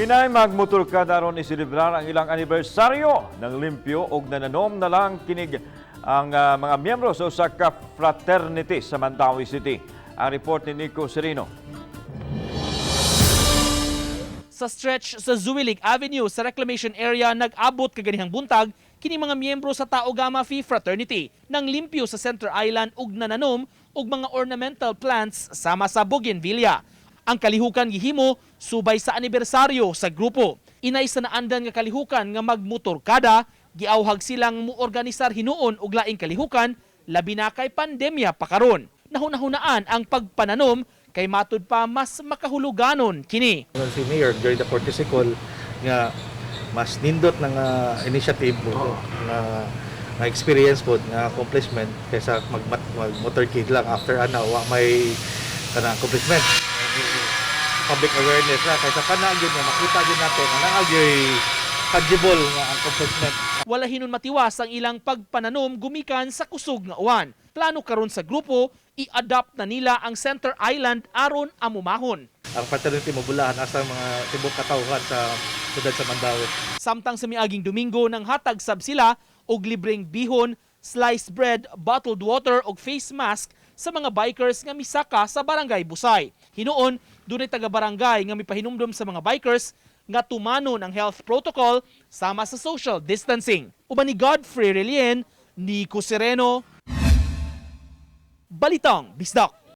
Inay magmotorkada aron iselebrar ang ilang anibersaryo ng limpyo og nananom na lang kinig ang mga miyembro sa usa ka fraternity sa Mandaue City. Ang report ni Nico Serino. Sa stretch sa Zuellig Avenue sa reclamation area, nag-abot kaganihang buntag kini mga miyembro sa Tau Gamma Phi Fraternity nang limpyo sa Center Island ug nananom og mga ornamental plants sama sa bougainvillea. Ang kalihukan gihimo subay sa anibersaryo sa grupo. Inay sa naandan nga kalihukan nga magmotorkada, giawhag silang muorganisar hinuon og laing kalihukan, labi na kay pandemya pa karon. Nahunahunaan ang pagpananom kay matud pa mas makahuluganon kini. Si Mayor during the courtesy call nga mas nindot ng initiative mo nga nga experience po nga accomplishment kaysa mag motorcade lang, after ana wa may kana accomplishment. Public awareness na kaysa kana gyud nga makita gyud natin nga naa gyud tangible nga accomplishment. Wala hinon matiwas ang ilang pagpananom gumikan sa kusog nga uwan. Plano karon sa grupo, i-adapt na nila ang Center Island aron amumahon. Ang fraternity mabulahan asa mga tibok katawhan sa siyudad sa Mandaue. Samtang sa miaging Domingo, nang hatag sab sila og libreng bihon, sliced bread, bottled water ug face mask sa mga bikers nga misaka sa Barangay Busay. Hinuon, dunay taga-barangay nga mipahinumdom sa mga bikers nga tumanon ang health protocol sama sa social distancing. Uban ni Godfrey Relien, Nico Sereno, Balitang Bisdak.